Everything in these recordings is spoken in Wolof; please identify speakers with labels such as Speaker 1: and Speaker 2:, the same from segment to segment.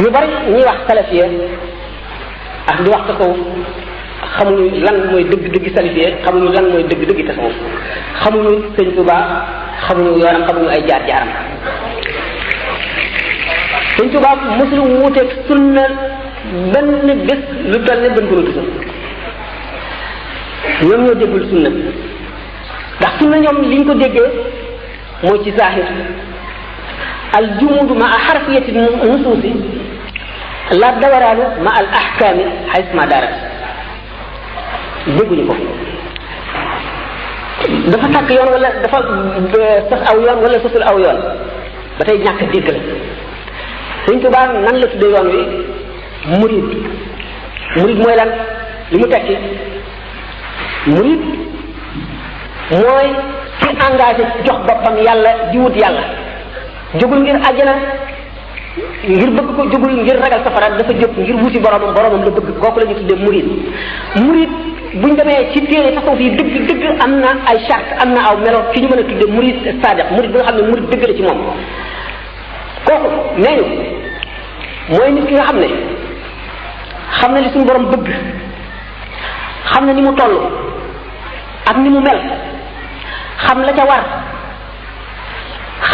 Speaker 1: ñu bari ñuy wax salafiya ak di wax tasawuf xamuñu lan mooy dëgg-dëgg salafiya xamuñu lan mooy dëgg-dëgg tasawuf xamuñu sëñ Tuubaa xamuñu yoonam xamuñu ay jaar-jaaram. sëñ Tuubaa mosul wuuteeg sunna benn bés lu toll ne bën ko la tusul ñoom ñoo déggul sunna ndax sunna ñoom liñ ko déggee mooy ci zahir al jumudu ma xarfiyati nusuusi la dawaraanu ma al ahkaami xays ma daarat dégguñu ko dafa tàkk yoon wala dafa sos aw yoon wala sosul aw yoon ba tey ñàkk dégg la. Sëñ Tuubaa nan la tuddee yoon wi murid murid mooy lan li mu tekki murid mooy ki engagé jox boppam yàlla di wut yàlla jógul ngir àjjana ngir bëgg ko jógul ngir ragal safara dafa jóg ngir wuti boromam la bëgg kooku la ñu tuddee murid murid buñ demee ci téere tasawuf yi dëgg am na ay charte am na aw melo ki ñu mën a tuddee murid sadiq murid bi nga xam ne murid dëgg la ci moom kooku nee ñu mooy nit ki nga xam ne xam na li suñu borom bëgg xam na ni mu toll ak ni mu mel xam la ca war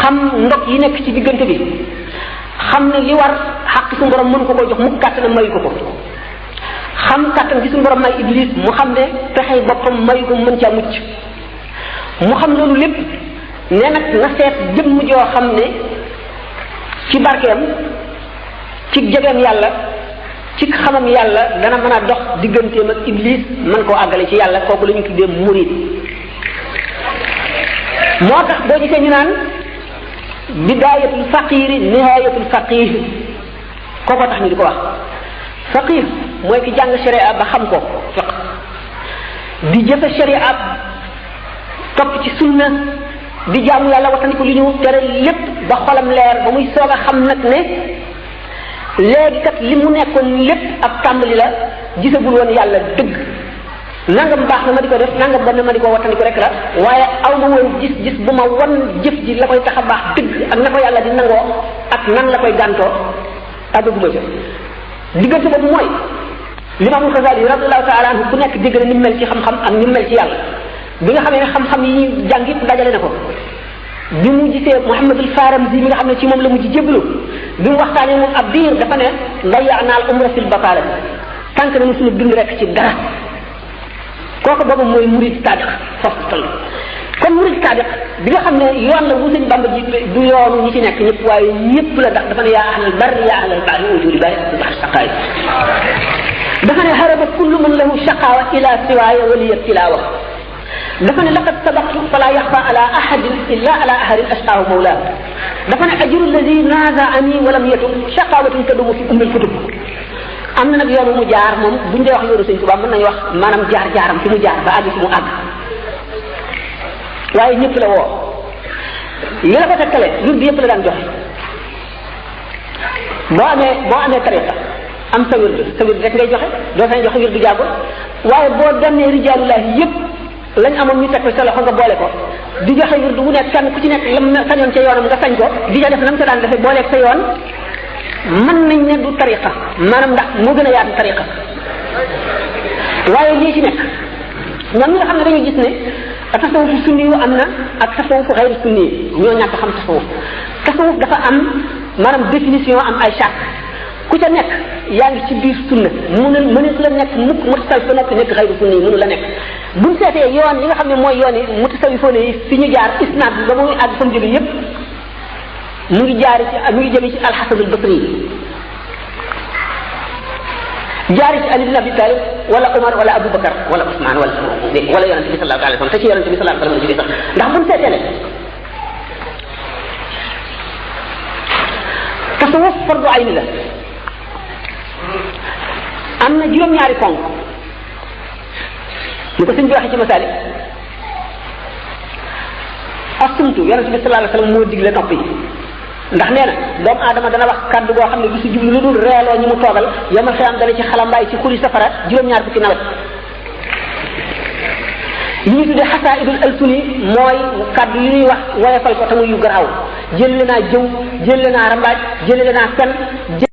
Speaker 1: xam ndog yi nekk ci diggante bi xam ne li war xaq suñu borom mënu ko jox mu kàttan mayu ko xam kàttan gi suñu borom may iblis mu xam ne pexey boppam mayu ko mën caa mucc mu xam loolu lépp ne nag na seet jëmm joo xam ne ci barkeem ci jegeem yàlla ci xamam yàlla dana mën a dox digganteem ak iblis mën koo àggale ci yàlla kooku la ñu tuddee murid moo tax boo gisee ñu naan bidaayatul faqiri nihayatul faqih kooko tax ñu di ko wax faqih mooy ki jàng sharia ba xam ko fiq di jëfe sharia topp ci sunna di jaamu yàlla wattandiku li ñu tere lépp ba xolam leer ba muy soog a xam nag ne léegi kat li mu nekkoon lépp ab tàmbali la gisagul woon yàlla dëgg nangam baax na ma di ko def nangam bon na ma di ko wattandiku rek la waaye aw ma woon gis bu ma wan jëf ji la koy tax a baax dëgg ak na ko yàlla di nangoo ak nan la koy gàntoo àggaguma ca diggante boobu mooy Limaamul Xasaali radiyallahu taala anhu ku nekk dégg na ni mu mel ci xam-xam ak ni mu mel ci yàlla bi nga xamee ne xam-xam yi ñuy jàng yëpp dajale na ko bi mu gisee Muhammadul Faramzi mi nga xam ne ci moom la mujj jébbalu bi mu waxtaanee moom ab diir dafa ne dayya'nal umra fil bataala tànk nañu suñu dund rek ci dara kooku boobu mooy murid sadiq foofu toll kon murid sadiq bi nga xam ne yoon la wu sëñ Bamba ji du yoonu ñi ci nekk ñëpp waaye ñëpp la ndax dafa ne yaa ahlal barri yaa ahlal bahri wujudi bari bahr saqaay dafa ne haraba kullu man lahu shaqaawa ila siwaaya waliya tilaawa dafa ne laqad sabaqtu fala yaxfa ala ahadin illa ala ahadin ashqaahu mawlaa dafa ne ajru alladi naazaani walam yatub shaqaawatun tadumu fi ummil kutub am na nag yoon wu mu jaar moom buñ dee wax yoonu Sëñ Tuubaa mën nañu wax maanaam jaar-jaaram fi mu jaar ba àgg fi mu àgg waaye ñëpp la woo li la ko tekkale jur bi yëpp la daan joxe boo amee tariqa am sa wird rek ngay joxe doo sañ joxe wird du jàggul waaye boo demee rijaalullahi yëpp lañ amoon ñu teg ko sa loxo nga boole ko di joxe wird bu nekk kenn ku ci nekk lam sañoon ca yoonam nga sañ ko di ca def nam sa daan defee booleeg sa yoon mën nañ ne du tariqa maanaam ndax moo gën a yaatu tariqa waaye lii ci nekk ñoom ñi nga xam ne dañuy gis ne tasawufu sunni yu am na ak tasawufu xayru sunni ñoo ñàkk xam tasawuf dafa am maanaam définition am ay charte ku ca nekk yaa ngi ci biir sunna mënees la nekk mukk mutasawif ba noppi nekk xayru sunni mënu la nekk buñ seetee yoon yi nga xam ne mooy yoon yi mutasawifoon yi fi ñu jaar isnaad bi ba muy àgg fa mu jóge yépp mu ngi jëme ci alxasan albasri jaari ci ali bin abi talib wala omar wala aboubacar wala ousmane wala yonente bi sallallahu alayhi wa sallam te ci yonente bi sallallahu alayhi wa sallam la jógee sax ndax buñ seetee ne tasawuf fardu ayni la am na juróom-ñaari ponk ñu ko sëñ bi waxee ci masaali asumtu yonente bi sallallahu alayhi wa sallam moo digle nopp yi ndax nee na doomu aadama dana wax kàddu goo xam ne du si jublu lu dul reeloo ñi mu toogal yomal xiyam dana ci xalambaay ci xuri safara juróom-ñaar fukki nawet li ñuy tuddee xasaidul alsuni mooy kàddu yu ñuy wax woyefal ko te muy yu garaaw jëlle naa jëw jëlle naa rambaaj jëlle naa fen